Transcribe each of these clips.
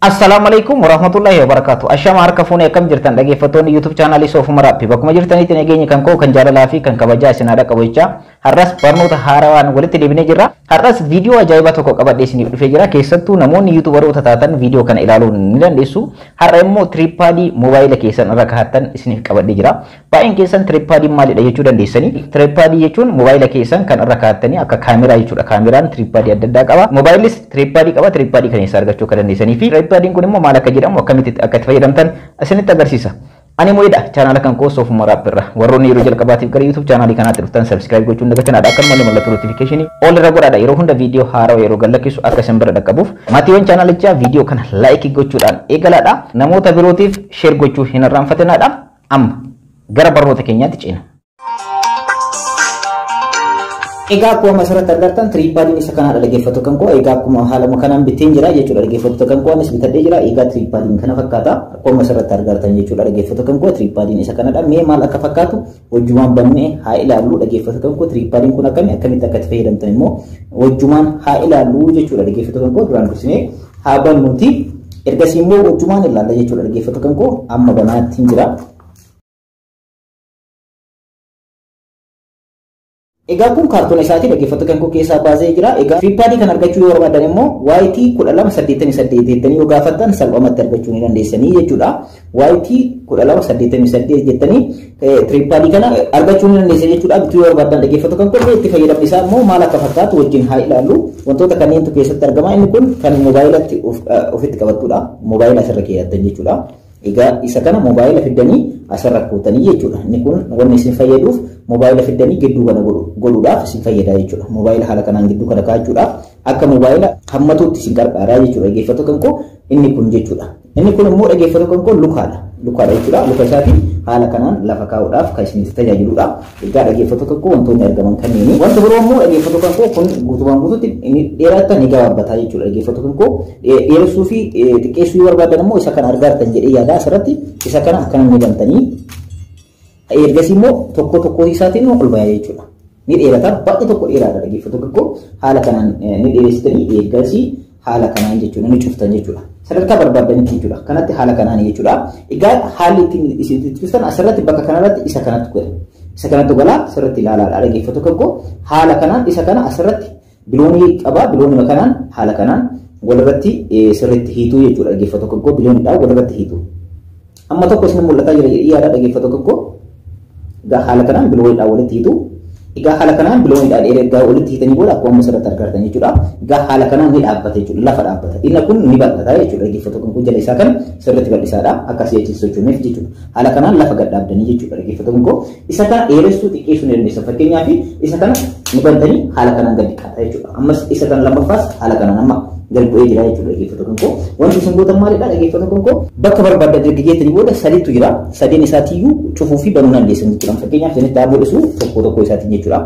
Assalamualaikum warahmatullahi wabarakatuh. Ashama harka fuunee akkam jirtan dhaggeeffattoonni YouTube chaanaalii Soofuma Raappi. Bakkuma jirtanitti nageenyi kan koo kan jaalalaa fi kan kabajaa isin haadha qabu jecha har'as barnoota haarawaan walitti deebinee jirra. Har'as viidiyoo ajaa'ibaa tokko qabadhee isiniif dhufee jira. Keessattuu namoonni YouTuberoota taatan viidiyoo kana ilaaluu ni dandeessu. Har'a immoo tiriippaadii moobaayila keessan irra kaa'attan isiniif qabadhee jira. Baay'een keessan tiriippaadiin maalidha jechuu dandeessanii. Tiriippaadii jechuun moobaayila keessan kan irra kaa'attanii akka kaameraa jechuudha. Kaameraan tiriippaadii adda addaa qaba. Moobaayillis tiriippaadii qaba. Tiriippaadii kan eessa argachuu akka dandeessanii fi tiriippaadiin kun immoo maal akka jedhamu akkamitti akka itti fayyadamtan isinitti agarsiisa. Ani mo'idha chaanaala kan koo Soofuma Raappi irra. Warroonni yeroo jalqabaatiif gara YouTube chaanaalii kanaatti dhuftan subscribe gochuun dagatinaadha. Akkanumallee mallattoo notifiikeeshinii ol irra godhaadha. Yeroo hunda viidiyoo haarawaa yeroo gadhiisu akka isin bira dhaqqabuuf maatiiwwan chaanaalichaa viidiyoo kana like gochuudhaan eegalaadha. Namoota birootiif share gochuu hin irraanfatinaadha. Amma gara barnoota keenyaatti ceena. Egaa akkuma asirratti argattan tiriippaadiin isa kanaadha dhaggeeffattoota kan koo. Egaa akkuma haaluma kanaan biteen jira jechuudha dhaggeeffattoota kan koo. Anis bitadhee jira. Egaa tiriippaadiin kana fakkaata. Akkuma asirratti argattan jechuudha dhaggeeffattoota kan koo. Tiriippaadiin isa kanadha. Mee maal akka fakkaatu wajjumaan bannee haa ilaallu dhaggeeffattoota kan koo. Tiriippaadiin kun akkami akkamitti akka itti fayyadamtan immoo wajjumaan haa ilaallu jechuudha dhaggeeffattoota kan koo. Duraan dursinee haa bannuuti. Ergasii immoo wajjumaan ilaalla jechuudha dhaggeeffattoota kan koo. Amma banaatti jira. Egaa kun kaartoona isaatii dhaggeeffattoota kan koo keessaa baasee jira. Egaa tiriippaadii kan argachuu yoo barbaadan immoo YT 1288 jettanii yoo gaafattan salphumatti argachuu ni dandeessanii jechuudha. YT 1288 jettanii tiriippaadii kana argachuu ni dandeessan jechuudha. Bituu yoo barbaadan dhaggeeffattoota kan koo itti fayyadamni isaa immoo maal akka fakkaatu wajjin haa ilaallu. Wantoota kanneentu keessatti argama. Inni kun kan moobaayilatti ofitti qabattudha. Moobaayila asirra keewwattan jechuudha. Egaa isa kana moobaayila fiddanii asirra kuutanii jechuudha. Inni kun wanni isin fayyaduuf moobaayila fiddanii gidduu kana godhuudhaaf isin fayyada jechuudha. Moobaayila haala kanaan gidduu kana kaa'achuudhaaf akka moobaayila hammatuutti isin gargaara jechuudha. Dhaggeeffattoota kan koo inni kun jechuudha. Inni kun immoo dhaggeeffattoota kan koo lukaadha. Lukaadha jechuudha. Luka isaatiin haala kanaan lafa kaa'uudhaaf kan isin tajaajiludha. Egaa dhaggeeffattoota kan koo wantoonni argaman kanneeni. Wanti biroo immoo dhaggeeffattoota kan koo kun guutumaan guutuutti inni dheeratan ni gabaabbataa jechuudha. Dhaggeeffattoota kan koo dheeressuu fi xiqqeessuu yoo barbaadan immoo isa kana argattan jedhee yaada asirratti isa kana akkana ni bantanii ergasii immoo tokko tokko isaatiin ol baya jechuudha. Ni dheerata baay'ee tokko dheeraadha dhaggeeffattoota kan koo haala kanaan ni dheeressitanii ergasii haala kanaan jechuudha ni cuftan jechuudha. Sadarkaa barbaadanitti jechuudha. Kanatti haala kanaan jechuudha. Egaa haalli ittiin isin cuftan asirratti bakka kanarratti isa kanatti godha. Isa kanatti galaa asirratti ilaalaadha dhaggeeffattoota kan koo haala kanaan isa kana asirratti biloonii qaba biloonii kanaan haala kanaan walirratti sirriitti hiituu jechuudha dhaggeeffattoota kan koo bilooniidhaan walirratti hiituu. Amma tokko isin mul'ataa jira jedhee yaada dhaggeeffattoota kan koo. Egaa haala kanaan bilooniidhaan walitti hiituu. Egaa haala kanaan bilooniidhaan erga walitti hiitanii booda akkuma asirratti argattan jechuudha. Egaa haala kanaan ni dhaabbata jechuudha. Lafa dhaabbata. Inni kun ni bal'ata jechuudha. Dhaggeeffattoota kan koo jala isaa kan sirriitti bal'isaadha. Akkasii achi sochooneef jechuudha. Haala kanaan lafa gad dhaabdanii jechuudha. Dhaggeeffattoota kan koo isa kana dheeressuu xiqqeessuu ni dandeessa. Fakkeenyaaf isa kana ni bantanii haala kanaan gad dhiqata jechuudha. Ammas isa kana lammaffaas haala kanaan amma gad bu'ee jira jechuudha dhaggeeffattoota kan koo. Wanti isin gootan maalidha dhaggeeffattoota kan koo bakka barbaaddan erga geettanii booda sadiitu jira. Sadeen isaatiiyyuu cufuu fi banuu dandeessan jechuudha. Fakkeenyaaf isinitti haa mul'isu tokko tokko isaatiin jechuudha.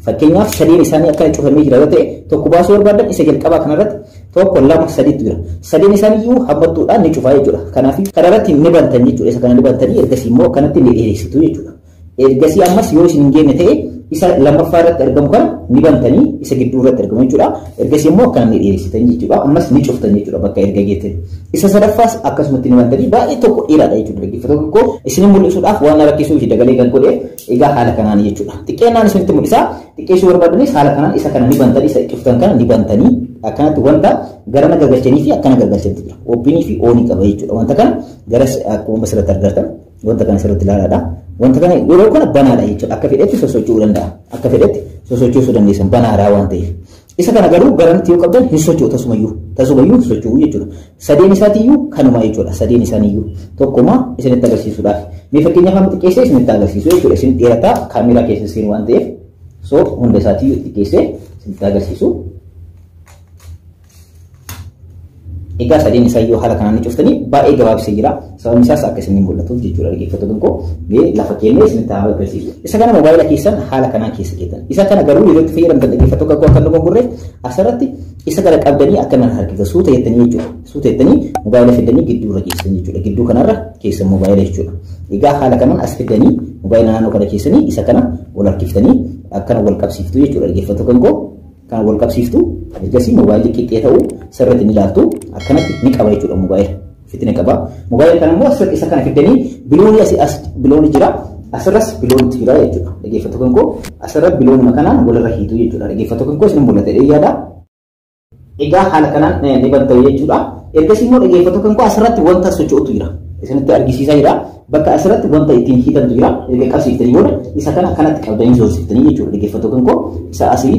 Fakkeenyaaf sadeen isaanii akkana cufamee jira yoo ta'e tokko baasuu barbaadan isa jalqabaa kanarratti tokko lama sadiitu jira. Sadeen isaaniiyyuu hammattuudhaan ni cufaa jechuudha. Kanaaf kanarratti ni bantan jechuudha. Isa kana ni bantanii ergasii immoo akkanatti ni dheeressitu jechuudha. Ergasii ammas yoo isin hin geenye ta'e isa lammaffaa irratti argamu kana ni bantanii isa gidduu irratti argamu jechuudha. Ergasii immoo akkana ni dheeressitan jechuudha. Ammas ni cuftan jechuudha bakka erga geettan. Isa sadaffaas akkasumatti ni bantanii baay'ee tokko dheeraadha jechuudha. Dhaggeeffattoota koo isin mul'isuudhaaf waan rakkisuu fi dagalee kan godhe egaa haala kanaan jechuudha. Xiqqeennaan isinitti mul'isa. Xiqqeessuu barbaadanis haala kanaan isa kana ni bantanii isa cuftan kana ni bantanii akkanatti wanta garana gargalchanii fi akkana gargalchantu jira. Oopinii fi oonii qaba jechuudha. Wanta kana garas akkuma asirratti argattan wanta kana asirratti ilaalaadha. Wanta kana yeroo kana banaadha jechuudha. Akka fedhetti sosocho'uu danda'a. Akka fedhetti sosochoosuu dandeessan banaadha waan ta'eef. Isa kana garuu garanti yoo qabdan hin socho'u tasumayyuu. Tasumayyuu hin socho'u jechuudha. Sadeen isaatiiyyuu kanuma jechuudha. Sadeen isaaniiyyuu tokkuma isinitti agarsiisuudhaaf. Mee fakkeenyaaf amma xiqqeessee isinitti agarsiisu jechuudha. Isin dheerataa kaameeraa keessa seenu waan ta'eef soo hunda isaatiiyyuu xiqqeessee isinitti agarsiisu. Egaa sadeen isaayyuu haala kanaan ni cuftanii baay'ee gabaabsee jira. Sababni isaas akka isin mul'atuuf jechuudha dhaggeeffattoota koo mee lafa kennee isinitti haa agarsiisu. Isa kana moobaayila keessan haala kanaan keessa keettan. Isa kana garuu yeroo itti fayyadamtan dhaggeeffattoota koo akka dogongorreef asirratti isa kana qabdanii akka nan harkifta suuta jettanii jechuudha. Suuta jettanii moobaayila fiddanii gidduu irra geessan jechuudha. Gidduu kanarra keessan moobaayila jechuudha. Egaa haala kanaan as fiddanii moobaayila naannoo kana keessanii isa kana wal harkiftanii akkana wal qabsiiftu jechuudha dhaggeeffattoota koo. Kan wal qabsiiftu ergasii moobaayilli qixxee ta'uu sirriitti ni ilaaltu, akkanatti ni qaba jechuudha moobaayila. Ofitti ni qaba. Moobaayila kana immoo asirratti isa kana fiddanii biloonii asii as biloonii jira. Asirras biloonitu jira jechuudha. Dhaggeeffattoota kan koo, asirra biloonuma kanaan walirra hiitu jechuudha. Dhaggeeffattoota kan koo, isin mul'ata yaada. Egaa haala kanaan ni bantu jechuudha. Ergasii immoo, dhaggeeffattoota kan koo, asirratti wanta socho'utu jira. Isinitti argisiisaa jira. Bakka asirratti wanta ittiin hiitantu jira. Erga qabsiiftanii booda isa kana akkanatti qabdanii zoorsiftanii jechuudha. Dhaggeeffattoota kan koo, isa asii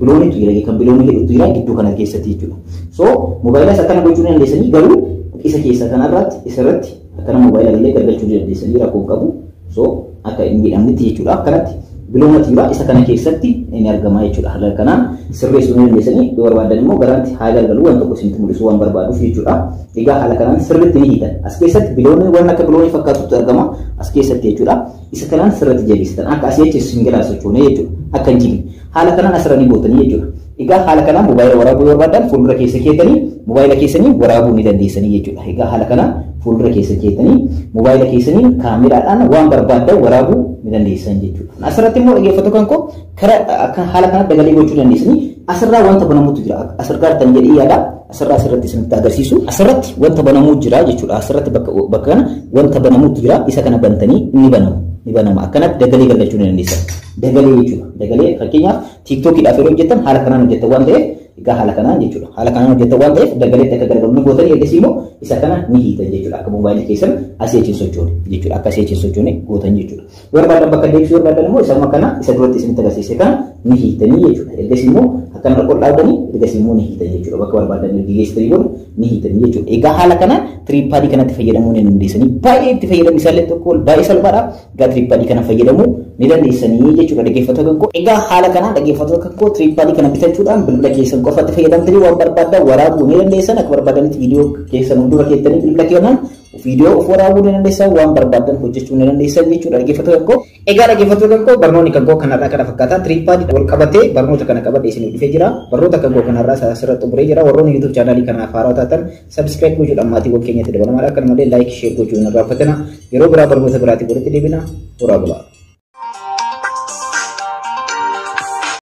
biloonitu jira. Kan biloonii hidhutu jira gidduu kana keessatti jechuudha. So moobaayila isa akkana gochuu ni dandeessanii, garuu isa keessa kanarratti isarratti akkana moobaayila illee gargalchuu ni dandeessanii, rakkoo qabu. So akka hin jedhamnetti jechuudha. Akkanatti biloonatu jira, isa kana keessatti ni argama jechuudha. Haala kanaan sirreessuu ni dandeessanii, yoo barbaadan immoo garanti haa galgaluu, waan tokko isinitti mul'isuu waan barbaaduuf jechuudha. Egaa haala kanaan sirriitti ni hiitan. As keessatti biloonni waan akka biloonii fakkaatutti argama as keessatti jechuudha. Isa kanaan sirriitti jabeessitan, akka asii achi isin jalaa sochoonee jechuudha. Akka hin jigne. Haala kanaan asirra ni gootanii jechuudha. Egaa haala kanaan moobaayila waraabuu yoo barbaadan fuuldura keessa keetanii moobaayila keessanii waraabuu ni dandeessanii jechuudha. Egaa haala kanaan fuuldura keessa keetanii moobaayila keessanii kaameraadhaan waan barbaaddan waraabuu ni dandeessan jechuudha. Asirratti immoo, dhaggeeffattoota kan koo, karaa haala kanaan dagalee gochuu dandeessanii asirraa wanta banamutu jira. Asirraa tan jedhee yaada. Asirraa asirratti isinitti agarsiisu. Asirratti wanta banamuu jira jechuudha. Asirratti bakka kana wanta banamutu jira. Isa kana bantanii ni banamu. Ni banama. Akkanatti dagalee galchuu ni dandeessan. Dagalee jechuudha. Dagalee fakkeenyaaf TikTokiidhaaf yeroo hojjettan haala kanaan hojjettan waan ta'eef, egaa haala kanaan jechuudha. Haala kanaan hojjettan waan ta'eef dagaleetti akka garagalu ni gootanii, ergasii immoo isa kana ni hiitan jechuudha. Akka moobaayilii keessan asii achi hin sochoone jechuudha. Akka asii achi hin sochoone gootan jechuudha. Yoo barbaadan bakka deebisuu, yoo barbaadan immoo isuma kana isa duratti isinitti agarsiise kana ni hiitanii jechuudha. Ergasii immoo akkana ol dhaabdanii, ergasii immoo ni hiitan jechuudha. Bakka barbaadan erga geessitanii booda ni hiitanii jechuudha. Egaa haala kanaan tripodii kanatti fayyadamuu ni dandeessanii. Baay'ee itti fayyadamni isaallee tokko baay'ee salphaadha. Egaa tripodii kana fayyadamuu ni dandeessanii jechuudha, dhaggeeffattoota kan koo. Egaa haala kanaan, dhaggeeffattoota kan koo, tripodii kana bitachuudhaan bilbila keessan qofatti fayyadamtanii waan barbaadan waraabuu ni dandeessan. Akka barbaadanitti viidiyoo keessan fuuldura keettanii bilbila keessan viidiyoo of waraabuu ni dandeessan, waan barbaadan hojjechuu ni dandeessan jechuudha, dhaggeeffattoota kan koo. Egaa dhaggeeffattoota kan koo, barnoonni kan koo kanarraa kana fakkaata. Tripodii wal qabatee barnoota kana qabadhee isiniif dhufee jira. Barnoota kan koo kanarraa asirratti xumuree jira. Warroonni YouTube channelii kanaaf haaraa taatan subscribe gochuudhaan maatiiwwan keenyatti dabalamaadha. Akka malee like, share gochuun hin irraanfatina. Yeroo biraa barnoota biraatiin walitti deebina. Horaa bulaa.